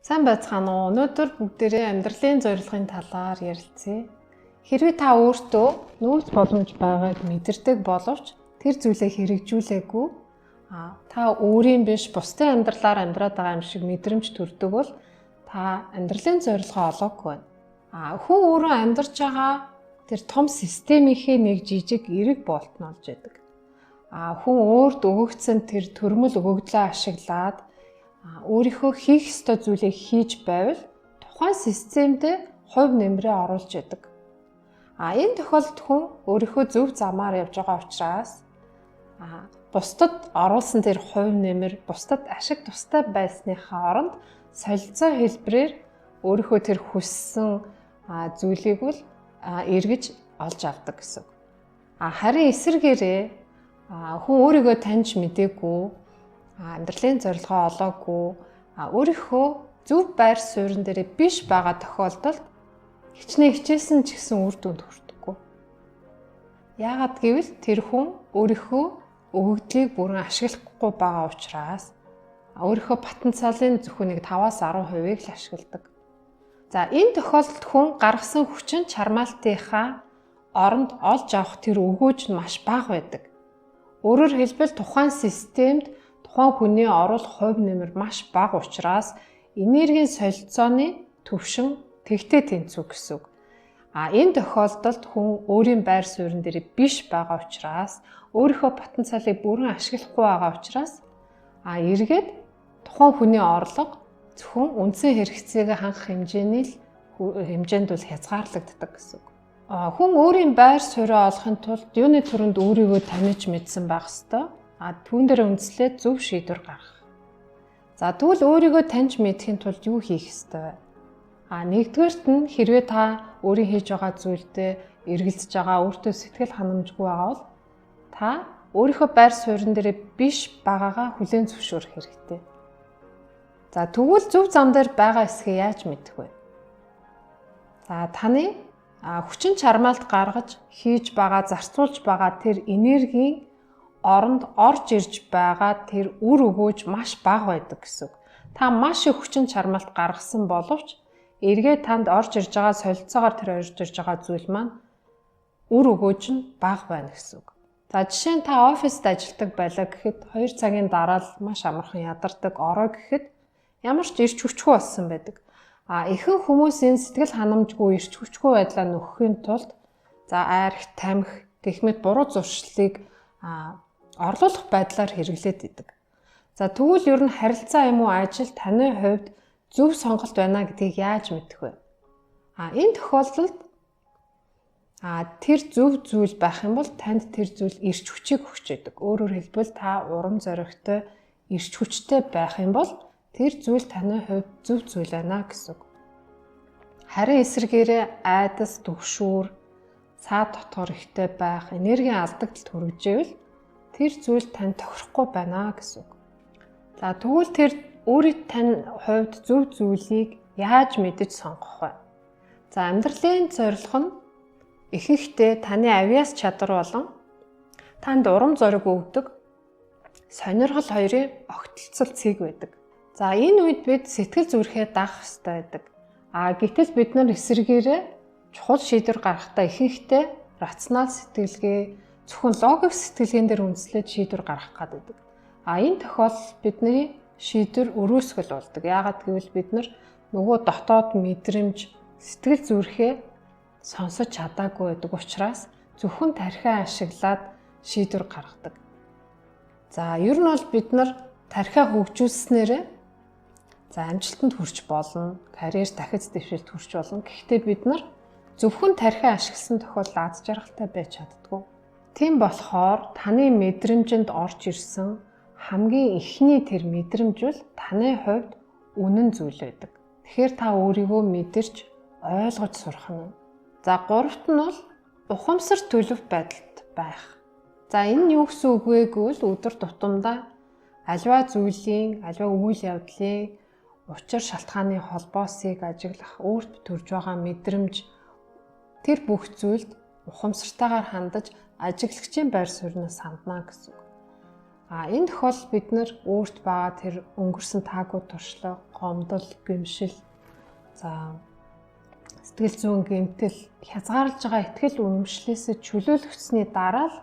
Сайн байцгаана уу? Өнөөдөр бүгдээрээ амьдралын зорилгын талаар ярилцъя. Хэрвээ та өөртөө нөөц боломж байгааг мэдэрдэг боловч тэр зүйлээ хэрэгжүүлээгүй, та өөрийн биш бусдын амьдралаар амьдраад байгаа юм шиг мэдрэмж төрдөг бол та амьдралын зорилгоо олоогүй байна. Хүн өөрөө амьдарч байгаа тэр том системийнхээ нэг жижиг эрэг болт нь болж байдаг. Хүн өөрт өгөгдсөн тэр төрмөл өгөгдлөө ашиглаад өөрийнхөө хийх ёстой зүйлийг хийж байвал тухайн системд хувь нэмрээ оруулж яадаг. Энэ тохиолдолд хүн өөрийнхөө зөв замаар явж байгаа учраас бусдад оруулсан тэр хувь нэмэр бусдад ашиг тустай байсныхаа оронд солилцоо хэлбэрээр өөрийнхөө тэр хүссэн зүйлийг бол эргэж олж авдаг гэсэн үг. Харин эсрэгээрээ хүн өөрийгөө таньж мдээгүй, амьдралын зорилгоо олоогүй, өөрийнхөө зөв байр суурин дээр биш байгаа тохиолдолд хичнээн хичээсэн ч гэсэн үр дүнд хүрдэггүй. Яагаад гэвэл тэр хүн өөрийнхөө өгөгдлийг бүрэн ашиглахгүй байгаа учраас өөрийнхөө потенциалын зөвхөн нэг 5-аас 10%-ийг л ашигладаг. За, энэ тохиолдолд хүн гаргасан хүчин чармаалтынхаа оронд олж авах тэр өгөөж нь маш бага байдаг. Өөрөөр хэлбэл, тухайн системд тухайн хүний оруулах хувь нэмэр маш бага учраас энергийн солилцооны түвшин тэгтээ тэнцүү гэсэн үг. Энэ тохиолдолд хүн өөрийн байр суурин дээр биш байгаа учраас, өөрийнхөө потенциалыг бүрэн ашиглахгүй байгаа учраас эргээд тухайн хүний орлого зөвхөн үндсэн хэрэгцээгээ хангах хэмжээний л хэмжээнд бол хязгаарлагддаг гэсэн үг. Хүн өөрийн байр сууриа олохын тулд юуны түрүүнд өөрийгөө таних мэдсэн байх ёстой. Түүн дээр үндэслээд зөв шийдвэр гаргах. За, тэгвэл өөрийгөө таньж мэдэхийн тулд юу хийх ёстой вэ? Нэгдүгээрт нь, хэрвээ та өөрийн хийж байгаа зүйлдээ эргэлзэж байгаа, өөртөө сэтгэл ханамжгүй байгаа бол та өөрийнхөө байр суурин дээр биш байгаагаа хүлээн зөвшөөрөх хэрэгтэй. За, тэгвэл зөв зам дээр байгаа эсхийг яаж мэдэх вэ? За, таны хүчин чармаалт гаргаж хийж байгаа, зарцуулж байгаа тэр энергийн оронд орж ирж байгаа тэр үр өгөөж маш бага байдаг гэсэн үг. Та маш их хүчин чармаалт гаргасан боловч эргээд танд орж ирж байгаа солилцоогоор тэр орж ирж байгаа зүйл маань үр өгөөж нь бага байна гэсэн үг. За, жишээ нь, та оффист ажилладаг байлаа гэхэд 2 цагийн дараа л маш амархан ядардаг, орой гэхэд ямар ч эрч хүчгүй болсон байдаг. Ихэнх хүмүүс энэ сэтгэл ханамжгүй, эрч хүчгүй байдлаа нөхөхийн тулд, за, айрх, тамхи гэх мэт буруу зуршлыг орлуулах байдлаар хэрэглээд идэг. За, тэгвэл ер нь харилцаа юм уу ажил таны хувьд зөв сонголт байна гэдгийг яаж мэдэх вэ? Энэ тохиолдолд тэр зөв зүйл байх юм бол танд тэр зүйл эрч хүчийг өгч байдаг. Өөрөөр хэлбэл, та урам зоригтой, эрч хүчтэй байх юм бол тэр зүйл таны хувьд зөв зүйл байна гэсэн үг. Харин эсрэгээрээ айдас, түгшүүр, цаад дотор ихтэй байх, энергийн алдагдалд хүргэжээвэл тэр зүйл танд тохирохгүй байна гэсэн үг. За, тэгвэл тэр өөрийн тань хувьд зөв зүйлийг яаж мэдэж сонгох вэ? За, амьдралын зорилго нь ихэнхдээ таны авиас чадвар болон танд урам зориг өгдөг сонирхол хоёрын огтлцол цэг байдаг. За, энэ үед бид сэтгэл зүрхээ даах ёстой байдаг. Гэтэл бид нар эсрэгээрээ чухал шийдвэр гаргахдаа ихэнхдээ рационал сэтгэлгээ, зөвхөн логик сэтгэлгээн дээр үндэслээд шийдвэр гаргах гэдэг. Энэ тохиолдолд бидний шийдвэр өрөөсгөл болдог. Яагаад гэвэл бид нар нөгөө дотоод мэдрэмж, сэтгэл зүрхээ сонсож чадаагүй байдаг учраас зөвхөн тархиа ашиглаад шийдвэр гаргадаг. За, ер нь бол бид нар тархиа хөгжүүлснээрээ, за, амжилтанд хүрч болно, карьер дахиж дэвшилт хүрч болно. Гэхдээ бид нар зөвхөн тархиа ашигласан тохиолдолд аз жаргалтай байж чаддаггүй. Тийм болохоор таны мэдрэмжинд орж ирсэн хамгийн эхний тэр мэдрэмж бол таны хувьд үнэн зүйл байдаг. Тэгэхээр та өөрийгөө мэдэрч ойлгож сурах нь. За, гуравт нь бол ухамсар төлөв байдалд байх. За, энэ нь юу гэсэн үг вэ гэвэл өдөр тутамдаа аливаа зүйлийн, аливаа үйл явдлын учир шалтгааны холбоосыг ажиглах, өөрт төрж байгаа мэдрэмж, тэр бүх зүйлд ухамсартайгаар хандаж ажиглагчийн байр сууриас хандна гэсэн үг. Энэ тохиолдолд бид нар өөрт байгаа тэр өнгөрсөн таагүй туршлага, гомдол, гэмшил, за сэтгэл зүйн гэмтэл, хязгаарлаж байгаа итгэл үнэмшлээсээ чөлөөлөгдсөний дараа л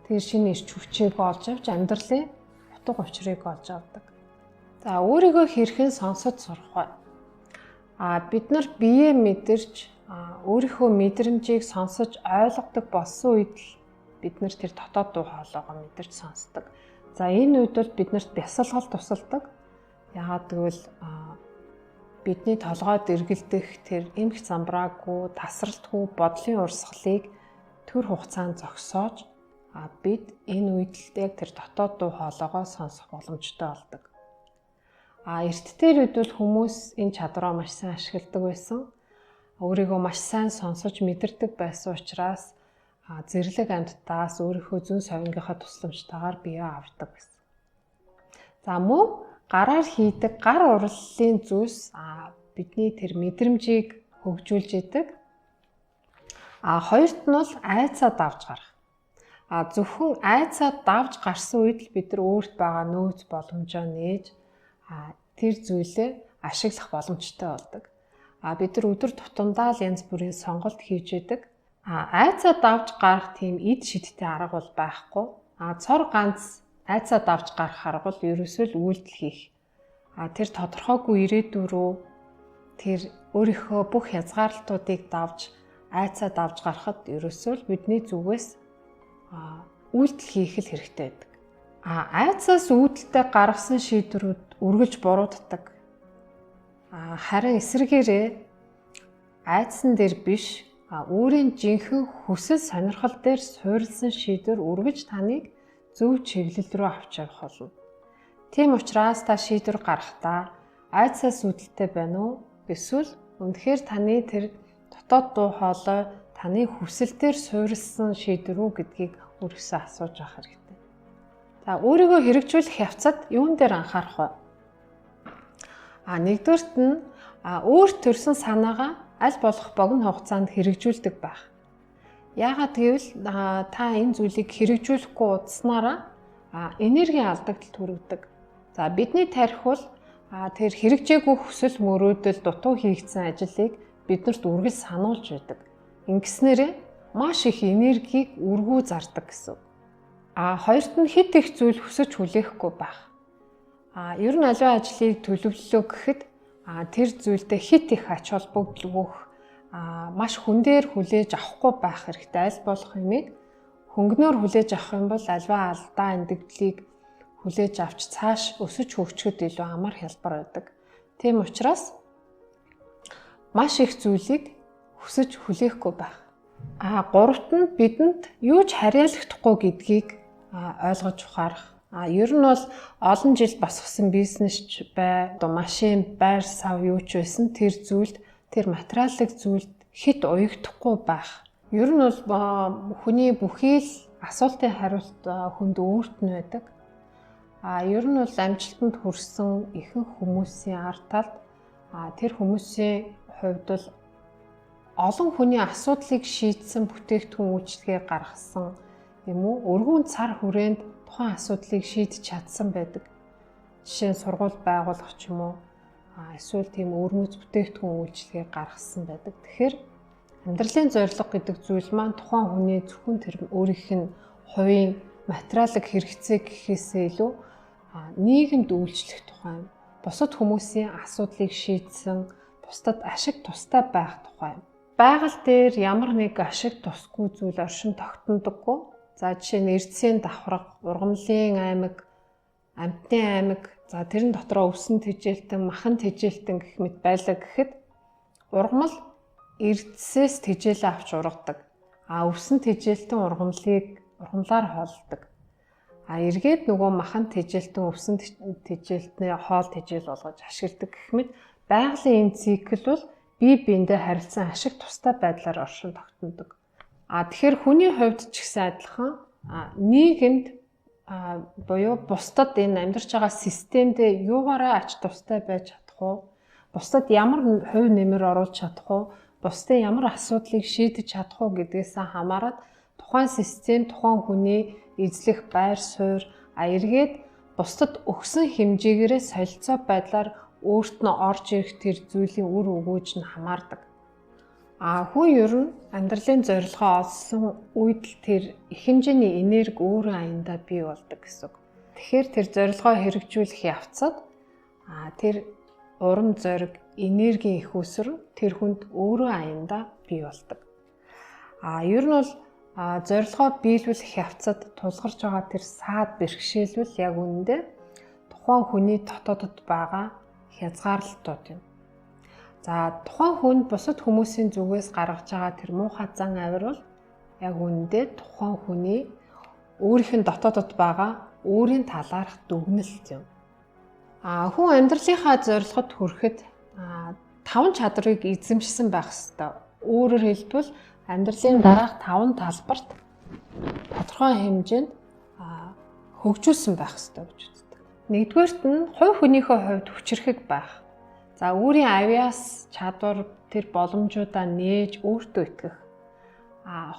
тэр шинэ эрч хүчийг олж авч амьдралын утга учирыг олж авдаг. За, өөрийгөө хэрхэн сонсож сурах вэ? Бид нар биеэ мэдэрч, өөрийнхөө мэдрэмжийг сонсож ойлгодог болсон үед л бид нар тэр дотоод дуу хоолойгоо мэдэрч сонсдог. За, энэ үед бол бид нарт бясалгал тусалдаг. Яагаад гэвэл бидний толгойд эргэлдэх тэр эмх замбраагүй, тасралтгүй бодлын урсгалыг төр хугацаанд зогсоож, бид энэ үед л яг тэр дотоод дуу хоолойгоо сонсох боломжтой болдог. Эрт дээр үед бол хүмүүс энэ чадвараа маш сайн ашигладаг байсан. Өөрийгөө маш сайн сонсож мэдэрдэг байсан учраас зэрлэг амьтдаас өөрийнхөө зөн совингийнхаа тусламжтайгаар биеэ авардаг байсан. За, мөн гараар хийдэг гар урлалын зүйлс бидний тэр мэдрэмжийг хөгжүүлж идэг. Хоёрт нь бол айцаа давж гарах. Зөвхөн айцаа давж гарсан үед л бид нар өөрт байгаа нөөц боломжоо нээж, тэр зүйлээ ашиглах боломжтой болдог. Бид нар өдөр тутамдаа л янз бүрийн сонголт хийж идэг. Айцаа давж гарах тийм эд шидтэй арга бол байхгүй. Цор ганц айцаа давж гарах арга бол ерөөсөө л үйлдэл хийх. Тэр тодорхойгүй ирээдүй рүү, тэр өөрийнхөө бүх хязгаарлалтуудыг давж айцаа давж гарахад ерөөсөө л бидний зүгээс үйлдэл хийх л хэрэгтэй байдаг. Айцаас үүдэлтэй гаргасан шийдвэрүүд үргэлж бурууддаг. Харин эсрэгээрээ айдсан дээр биш, өөрийн жинхэнэ хүсэл сонирхол дээр суурилсан шийдвэр үргэлж таныг зөв чиглэл рүү авч явах болно. Тийм учраас та шийдвэр гаргахдаа айдсаас үүдэлтэй байна уу? Эсвэл үнэхээр таны тэр дотоод дуу хоолой, таны хүсэл дээр суурилсан шийдвэр үү гэдгийг өөрөөсөө асууж авах хэрэгтэй. За, өөрийгөө хэрэгжүүлэх явцад юун дээр анхаарах вэ? Нэгдүгээрт нь өөр төрсэн санаагаа аль болох богино хугацаанд хэрэгжүүлдэг байх. Яагаад гэвэл та энэ зүйлийг хэрэгжүүлэхгүй удснараа энергийн алдагдал төрөгдөг. За, бидний тархи бол тэр хэрэгжээгүй хүсэл мөрөөдөл, дутуу хийгдсэн ажлыг биднэрт үргэлж сануулж байдаг. Ингэснээрээ маш их энергийг үргүү зардаг гэсэн үг. Хоёрт нь хэт их зүйл хүсэж хүлээхгүй байх. Ер нь аливаа ажлыг төлөвлөлөө гэхэд тэр зүйлдээ хэт их ач холбогдол өгөх, маш хүн дээр хүлээж авахгүй байх хэрэгтэй. Аль болох юмыг хөнгөнөөр хүлээж авах юм бол аливаа алдаа эндэгдлийг хүлээж авч цааш өсөж хөгжөхөд илүү амар хялбар байдаг. Тийм учраас маш их зүйлийг хүсэж хүлээхгүй байх. Гуравт нь бидэнд юу ч харьяалагдахгүй гэдгийг ойлгож ухаарах. Ер нь бол олон жил босгосон бизнес ч бай, одоо машин, байр сав юу ч байсан тэр зүйлд, тэр материалын зүйлд хэт уягдахгүй байх. Ер нь бол хүний бүхий л асуултын хариулт хүнд өөрт нь байдаг. Ер нь бол амжилтанд хүрсэн ихэнх хүмүүсийн ард талд, тэр хүмүүсийн хувьд бол олон хүний асуудлыг шийдсэн бүтээгдэхүүн үйлчилгээ гаргасан юм уу, өргөн цар хүрээнд тухайн асуудлыг шийдэж чадсан байдаг. Жишээ нь сургууль байгуулах ч юм уу, эсвэл тийм өвөрмөц бүтээгдэхүүн үйлчилгээ гаргасан байдаг. Тэгэхээр амьдралын зорилго гэдэг зүйл маань тухайн хүний зөвхөн тэр өөрийнх нь хувийн материалын хэрэгцээ гэхээсээ илүү нийгэмд үйлчлэх тухай юм. Бусад хүмүүсийн асуудлыг шийдсэн, бусдад ашиг тустай байх тухай юм. Байгаль дээр ямар нэг ашиг тусгүй зүйл оршин тогтнодоггүй. За, жишээ нь эрдэсийн давхарга, ургамлын аймаг, амьтны аймаг, за тэрэн дотроо өвсөн тэжээлтэн, махан тэжээлтэн гэх мэт байлаа гэхэд ургамал эрдэсээс тэжээлээ авч ургадаг. Өвсөн тэжээлтэн ургамлыг ургамлаар хооллодог. Эргээд нөгөө махан тэжээлтэн өвсөн тэжээлтний хоол тэжээл болгож ашигладаг гэх мэт байгалийн энэ цикл бол бие биендээ харилцан ашиг тустай байдлаар оршин тогтнодог. Тэгэхээр хүний хувьд ч гэсэн адилхан нийгэмд буюу бусдад энэ амьдарч байгаа системдээ юугаараа ач тустай байж чадах уу? Бусдад ямар хувь нэмэр оруулж чадах уу? Бусдын ямар асуудлыг шийдэж чадах уу гэдгээс хамаарат тухайн систем, тухайн хүний эзлэх байр суурь, Эргээд бусдад өгсөн хэмжээгээрээ солилцоо байдлаар өөрт нь орж ирэх тэр зүйлийн үр өгөөж нь хамаардаг. Хүн ер нь амьдралын зорилгоо олсон үед л тэр их хэмжээний энерги өөрөө аяндаа бий болдог гэсэн үг. Тэгэхээр тэр зорилгоо хэрэгжүүлэх явцад тэр урам зориг, энергийн их үүсвэр тэр хүнд өөрөө аяндаа бий болдог. Ер нь бол зорилгоо биелүүлэх явцад тулгарч байгаа тэр саад бэрхшээлвэл яг үнэндээ тухайн хүний дотоодод байгаа хязгаарлалтууд юм. За, тухайн хүн бусад хүмүүсийн зүгээс гаргаж байгаа тэр муухай зан авир бол яг үнэндээ тухайн хүний өөрийнх нь дотоодод байгаа өөрийн талаарх дүгнэлт юм. Хүн амьдралынхаа зорилгод хүрэхэд 5 чадрыг эзэмшсэн байх ёстой. Өөрөөр хэлбэл амьдралын дараах 5 талбарт тодорхой хэмжээнд хөгжүүлсэн байх ёстой гэж үздэг. Нэгдүгээрт нь хувь хүнийхээ хувьд хүчирхэг байх. За, өөрийн авиас чадвар тэр боломжуудаа нээж өөртөө итгэх.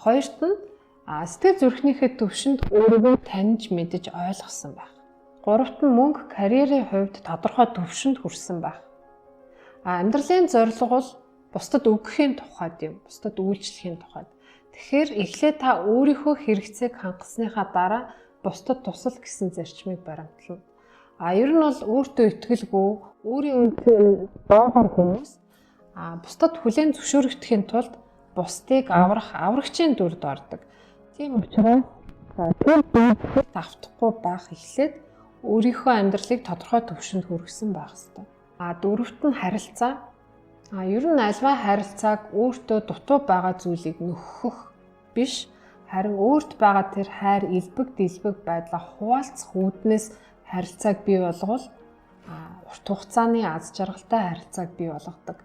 Хоёрт нь сэтгэл зүрхнийхээ төвшөнд өөрийгөө таньж мэдэж ойлгосон байх. Гуравт нь мөнгө, карьерийн хувьд тодорхой төвшөнд хүрсэн байх. Амьдралын зорилго бол бусдад өгөхийн тухайд юм, бусдад үйлчлэхийн тухайд. Тэгэхээр эхлээд та өөрийнхөө хэрэгцээг хангасныхаа дараа бусдад тусал гэсэн зарчмыг баримтлана. Ер нь бол өөртөө итгэлгүй, өөрийн үнэтэй доогоор хүмүүс бусдад хүлээн зөвшөөрөгдөхийн тулд бусдыг аврах аврагчийн дүрд ордог. Тийм учраас тэр дүрд автахгүй байх эхлээд өөрийнхөө амьдралыг тодорхой түвшинд хүргэсэн байх ёстой. Дөрөвт нь харилцаа. Ер нь альва харилцааг өөртөө дутуу байгаа зүйлийг нөхөх биш, харин өөрт байгаа тэр хайр, элбэг дэлбэг байдлаа хуваалцах үүднээс харилцааг бий болгол урт хугацааны аз жаргалтай харилцааг бий болгодог.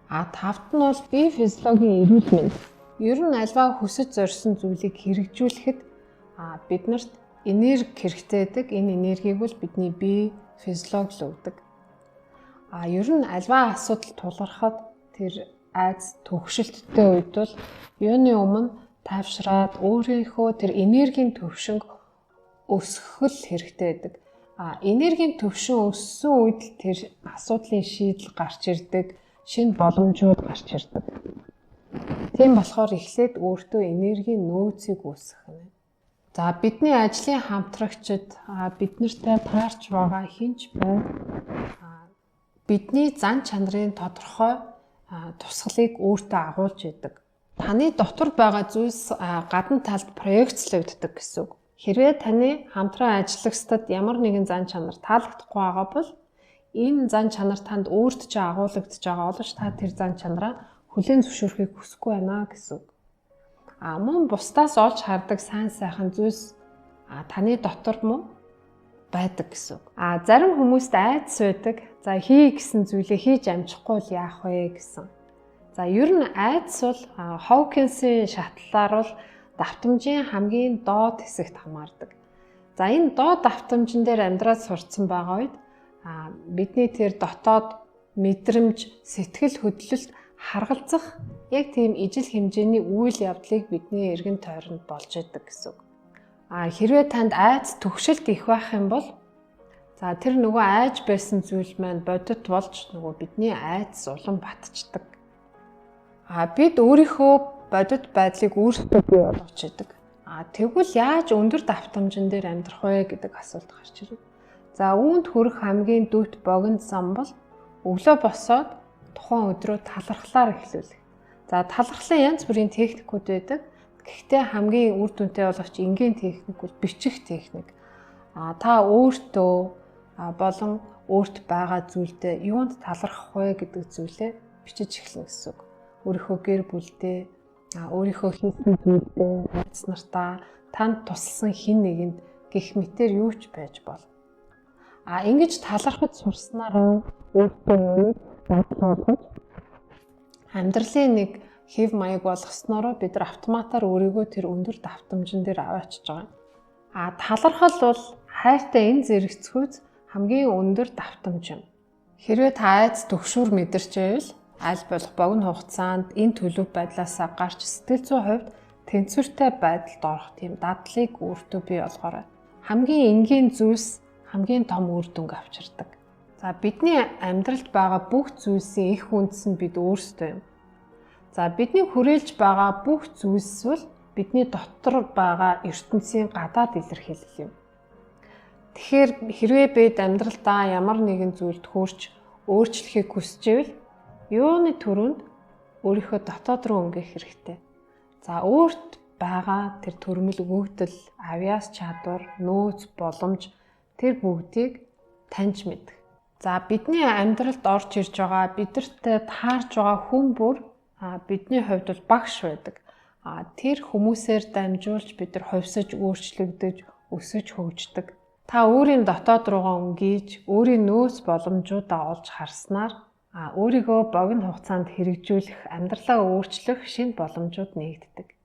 Тавт нь бол бие физиологийн эрүүл мэнд. Ер нь альва хүсэж зорьсон зүйлийг хэрэгжүүлэхэд биднэрт энерги хэрэгтэй байдаг. Энэ энергийг бол бидний бие физиологи л өгдөг. Ер нь альва асуудал тулгархад тэр айц төгшөлттэй үед бол юуны өмнө тайвшраад өөрийнхөө тэр энергийн төвшинг өсгөх л хэрэгтэй байдаг. Энергийн төвшин өссөн үед л тэр асуудлын шийдэл гарч ирдэг, шинэ боломжууд гарч ирдэг. Тийм болохоор эхлээд өөртөө энергийн нөөцийг үүсгэх нь. За, бидний ажлын хамтрагчид, бид нартай таарч байгаа хинч бай бидний зан чанарын тодорхой тусгалыг өөртөө агуулж идэг. Таны дотор байгаа зүйлс гадна талд проекцлогддог гэсэн үг. Хэрвээ таны хамтран ажиллагчдад ямар нэгэн зан чанар таалагдахгүй байгаа бол энэ зан чанар танд өөрт чинь агуулгадж байгаа боловч та тэр зан чанараа хүлээн зөвшөөрөхийг хүсэхгүй байна гэсэн үг. Мөн бусдаас олж хардаг сайн сайхан зүйлс таны дотор мөн байдаг гэсэн үг. Зарим хүмүүст айдас байдаг. За, хий гэсэн зүйлээ хийж амжихгүй л яах вэ гэсэн. За, ер нь айдас бол Хокинсийн шатлалаар бол давтамжийн хамгийн доод хэсэгт хамаардаг. За, энэ доод давтамжин дээр амьдраад сурцсан байгаа үед бидний тэр дотоод мэдрэмж, сэтгэл хөдлөлт харгалзах яг тийм ижил хэмжээний үйл явдлыг бидний эргэн тойронд болж идэг гэсэн үг. Хэрвээ танд айц төгшөлт их байх юм бол за тэр нөгөө айж байсан зүйл маань бодит болж нөгөө бидний айц улам батчдаг. Бид өөрийнхөө бодит байдлыг өөрсдөө бий болгож идэг. Тэгвэл яаж өндөр давтамжин дээр амьдрах вэ гэдэг асуулт гарч ирнэ. За, үүнд хүрэх хамгийн дүүт богино зам бол өглөө босоод тухайн өдрөө талархлаар эхлүүлэх. За, талархлын янз бүрийн техникүүд байдаг. Гэхдээ хамгийн үр дүнтэй боловч энгийн техник бол бичих техник. Та өөртөө болон өөрт байгаа зүйлдээ юунд талархах вэ гэдэг зүйлээ бичиж эхэлнэ гэсэн үг. Өөрийнхөө гэр бүлдээ, өөрийнхөө хийсэн зүйлдээ, найз нартаа, танд тусалсан хэн нэгэнд гэх мэтэр юу ч байж болно. Ингэж талархаж сурснараа өөртөө юуныг байдал болгож амьдралын нэг хэв маяг болгоснороо бид нар автоматар өөрийгөө тэр өндөр давтамжин дээр аваачиж байгаа. Талархал бол хайртай энэ зэрэгцгүүц хамгийн өндөр давтамж юм. Хэрвээ та айц төгшүүр мэдэрч байвал аль болох богино хугацаанд энэ төлөв байдлаасаа гарч сэтгэл зүйн хувьд тэнцвэртэй байдалд орох тийм дадлыг өөртөө бий болгоорой. Хамгийн энгийн зүйлс хамгийн том үр дүнг авчирдаг. За, бидний амьдралд байгаа бүх зүйлсийн их үндэс нь бид өөрсдөө юм. За, бидний хүрээлж байгаа бүх зүйлс бол бидний дотор байгаа ертөнцийн гадаад илэрхийлэл юм. Тэгэхээр хэрвээ бид амьдралдаа ямар нэгэн зүйлд хүрч өөрчлөхийг хүсч ивэл юуны түрүүнд өөрийнхөө дотоод руу өнгөх хэрэгтэй. За, өөрт байгаа тэр төрмөл өгөгдөл, авьяас чадвар, нөөц, боломж тэр бүгдийг таньж мэдэх. За, бидний амьдралд орж ирж байгаа, бидэртэй таарч байгаа хүн бүр бидний хувьд бол багш байдаг. Тэр хүмүүсээр дамжуулж бид нар хувьсаж, өөрчлөгдөж, өсөж хөгждөг. Та өөрийн дотоод руугаа өнгийж, өөрийн нөөц боломжуудаа олж харснаар өөрийгөө богино хугацаанд хэрэгжүүлэх, амьдралаа өөрчлөх шинэ боломжууд нээгддэг.